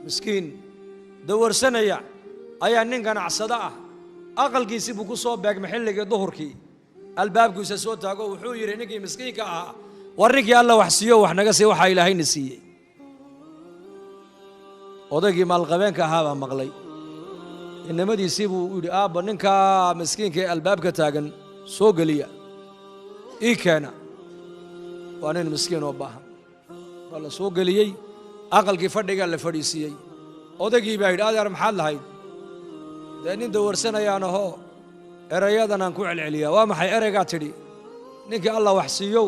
Miskiin dawarsanaya ayaa nin ganacsado ah aqalkiisii buu ku soo beegmay xilligii duhurkii. Albaabkiisa soo taago, wuxuu yidhi ninkii miskiinka ahaa, war ninkii Alla wax siiyo, wax naga siiy waxaa Ilaahayna siiyey. Odaygii maalqabeenka ahaa baa maqlay. Inamadiisii buu yidhi, aabba, ninkaa miskiinka ee albaabka taagan soo geliya, ii keena, waa nin miskiin oo baahan. Waa la soo geliyey aqalkii, fadhigaa la fadhiisiiyey. Odaygii baa yidhi, adeer, maxaad lahayd? Dee nin dawarsanayaan ahoo erayadan aan ku celceliyaa. Waa maxay ereygaa tidhi? Ninkii Alla wax siiyow,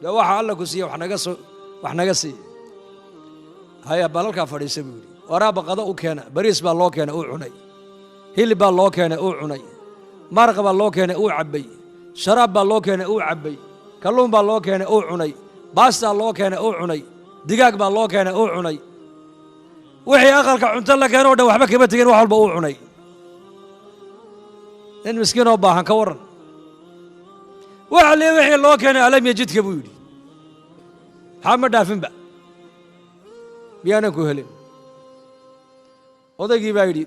dee waxa Alla ku siiye wax naga soo, wax naga siiya. Haya, balalkaa fadhiisa buu yidhi. Waraaba qado u keena. Bariis baa loo keenay, uu cunay. Hilib baa loo keenay, uu cunay. Maraq baa loo keenay, uu cabbay. Sharaab baa loo keenay, uu cabbay. Kalluun baa loo keenay, uu cunay. Baastaa loo keenay, uu cunay. Digaag baa loo keenay, uu cunay. Wixii aqalka cunto la keeno o dhan waxba kama tegin, wax walba uu cunay. Nin miskiin oo baahan ka warran? Waxa li wixii loo keenay alam yajidka buu yidhi, maxaa ma dhaafinba, miyaanan ku helin? Odaygii baa yidhi,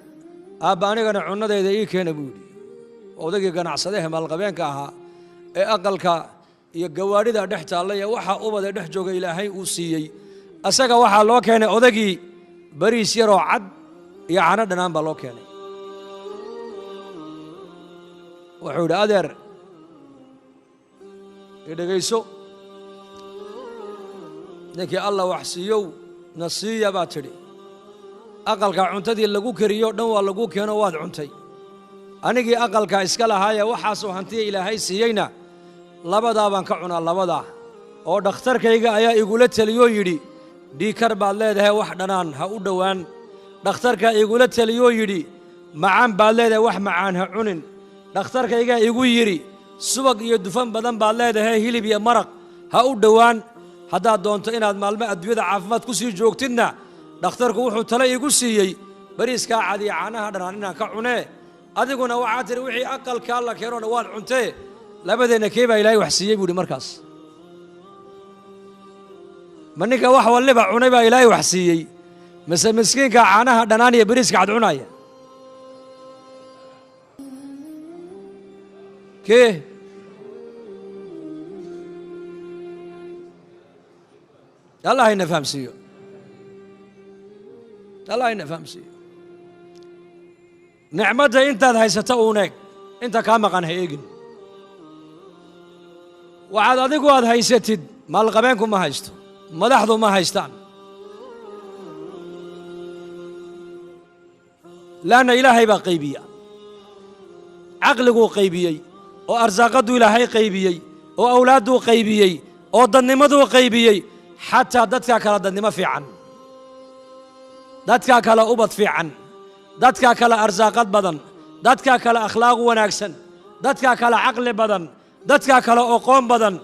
aabba, anigana cunadayda ii keena buu yidhi. Odaygii ganacsadahe maalqabeenka ahaa ee aqalka iyo gawaadhida dhex taalla iyo waxa ubada dhex jooga Ilaahay uu siiyey, asaga waxaa loo keenay odaygii bariis yaroo cad iyo cano dhanaan baa loo keenay. Wuxuu yidhi, adeer, idhegayso, ninkii Alla wax siiyow na siiya baa tidhi. Aqalka cuntadii lagu kariyo dhan waa lagu keeno, waad cuntay. Anigii aqalka iska lahaayee waxaasoo hantiya Ilaahay siiyeyna labadaa baan ka cunaa, labadaa oo dhakhtarkayga ayaa igula teliyoo yidhi, dhiikar baad leedahay, wax dhanaan ha u dhowaan. Dhakhtarkaa igula teliyoo yidhi, macaan baad leedahay, wax macaan ha cunin. Dhakhtarkaygaa igu yidhi, subag iyo dufan badan baad leedahay, hilib iyo maraq ha u dhowaan. Haddaad doonto inaad maalmo adduunyada caafimaad ku sii joogtidna, dhakhtarku wuxuu tale igu siiyey bariiskaa cad iyo caanaha dhanaan inaan ka cunee. Adiguna waxaa tidhi wixii aqalkaa la keenona waad cuntee. Labadeenna kee baa Ilaahay wax siiyey buu yidhi. Markaas ma ninka wax walliba cunay baa Ilaahay wax siiyey, mise miskiinka caanaha dhanaan iyo bariiska cad cunaya? Kee? Allah ina fahamsiiyo, Allah ina fahamsiiyo. Nicmadda intaad haysata uun eeg, inta kaa maqan ha eegin. Waxaad adigu aad haysatid maalqabeenku ma haysto, madaxdu ma haystaan, laanna Ilaahay baa qaybiya. Caqliguu qaybiyey oo arsaaqadduu Ilaahay qaybiyey oo awlaadduu qaybiyey oo dadnimaduu qaybiyey. Xataa dadkaa kala dadnimo fiican, dadkaa kale ubad fiican, dadkaa kale arsaaqad badan, dadkaa kale akhlaaq wanaagsan, dadkaa kale caqli badan, dadkaa kale oqoon badan.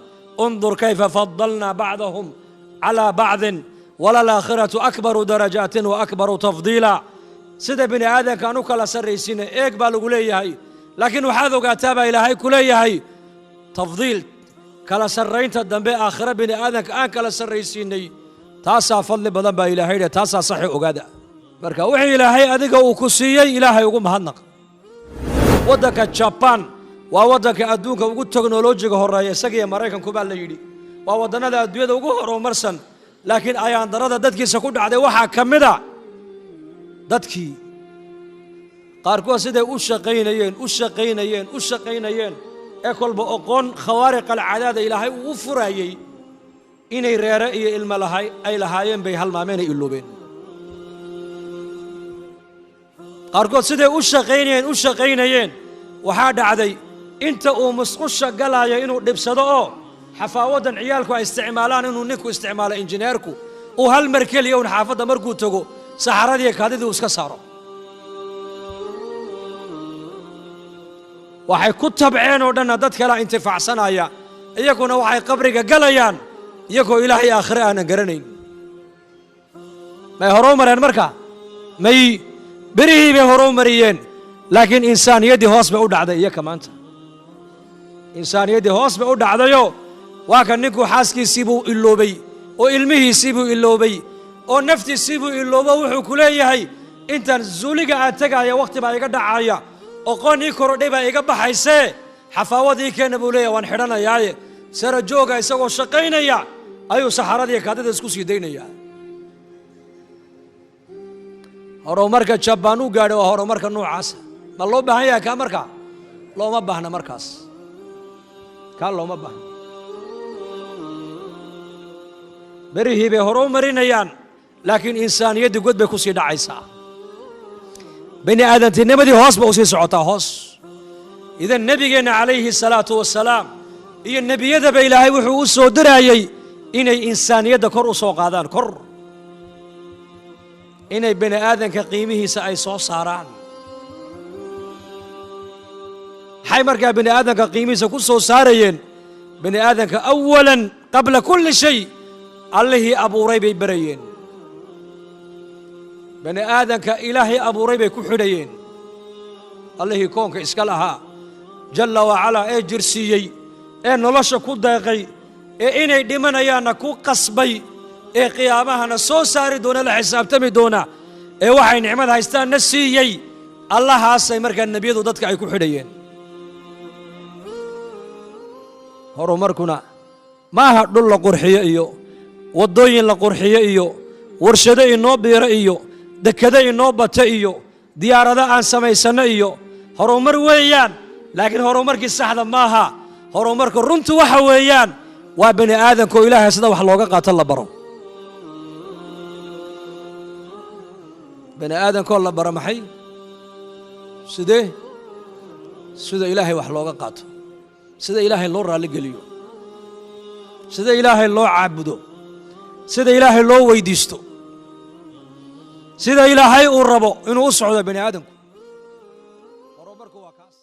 Undur kayfa fadalnaa bacdahum calaa bacdin walalaakhiratu akbaru darajaatin wa akbaru tafdiila. Sida bini aadamkaan u kala sarraysiina eeg baa lagu leeyahay, laakiin waxaad ogaataa baa Ilaahay ku leeyahay, tafdiil kala sarraynta dambe aakhiro bini aadamka aan kala sarraysiinay taasaa fadli badan baa Ilaahay dheh, taasaa saxi ogaada. Marka wixii Ilaahay adiga uu ku siiyey Ilaahay ugu mahadnaq. Waddanka Jabaan waa waddanka adduunka ugu teknolojiga horreeya, isagiiyo Maraykanku baa la yidhi waa waddannada adduunyada ugu horumarsan. Laakiin ayaan darada dadkiisa ku dhacday waxaa ka mid a dadkii qaarkood siday u shaqaynayeen, u shaqaynayeen, u shaqaynayeen ee kolba oqoon khawaariq alcadaada Ilaahay uu u furaayey inay reere iyo ilmo lahay ay lahaayeen bay halmaameenay iloobeen. Qaarkood siday u shaqaynayeen, u shaqaynayeen, waxaa dhacday inta uu musqusha galaayo inuu dhibsado oo xafaawaddan ciyaalku ay isticmaalaan inuu ninku isticmaalo, injineerku uu hal mar keliya un xaafadda markuu tago saxaradii kaadidii uu iska saaro. Waxay ku tabceen oo dhanna dad kalea intifaacsanaya, iyaguna waxay qabriga galayaan iyagoo Ilaahay aakhire aanan garanayn. May hore u mareen marka? May berihii bay hore u mariyeen, laakiin insaaniyaddii hoos bay u dhacday. Iyaka maanta insaaniyaddii hoos bay u dhacdayoo waa kan ninku xaaskiisii buu iloobay oo ilmihiisii buu iloobay. Oo naftiisiibuu iloobo, wuxuu ku leeyahay intaan zuuliga aan tegaya wakhti baa iga dhacaya, oqoon ii korodhay baa iga baxaysee, xafaawadii keena buu leeyahay, waan xidhanayaaye. Sara jooga isagoo shaqaynaya ayuu saxaradii kaadida isku sii daynayaa. Horumarka Jabaan u gaadhay waa horumarka noocaasa. Ma loo baahan yahay kaa? Markaa looma baahna, markaas kaa looma baahna. Berihii bay hore u marinayaan, laakiin insaaniyaddii god bay ku sii dhacaysaa, bini aadantinimadii hoos ba usii socotaa hoos. Idan nebigeenna calayhi salaatu wasalaam iyo nebiyadaba Ilaahay wuxuu u soo diraayey inay insaaniyadda kor u soo qaadaan, kor inay bini aadanka qiimihiisa ay soo saaraan. Maxay markaa bini aadanka qiimihiisa ku soo saarayeen? Bini aadanka awalan qabla kulli shay Allihii abuuray bay barayeen. Bini aadanka Ilaahay abuuray bay ku xidhayeen, Allihii koonka iska lahaa jalla wacalaa, ee jirsiiyey, ee nolosha ku deeqay, ee inay dhimanayaanna ku qasbay, ee qiyaamahana soo saari doona, la xisaabtami doona, ee waxay nicmad haystaanna siiyey. Allahaasay markaa nebiyadu dadka ay ku xidhayeen. Horumarkuna maaha dhul la qurxiyo iyo waddooyin la qurxiyo iyo warshado inoo biiro iyo dekado inoo bata iyo diyaarado aan samaysanno iyo horumar weeyaan, laakiin horumarkii saxda maaha. Horumarka runtu waxa weeyaan waa bini aadamka oo Ilaahay sida wax looga qaato la baro. Bini aadamkoo la baro maxay? Sidee? Sida Ilaahay wax looga qaato, sida Ilaahay loo raalligeliyo, sida Ilaahay loo caabudo, sida Ilaahay loo weydiisto, sida Ilaahay uu rabo inuu u socdo bini aadamku. Horumarku waa kaas.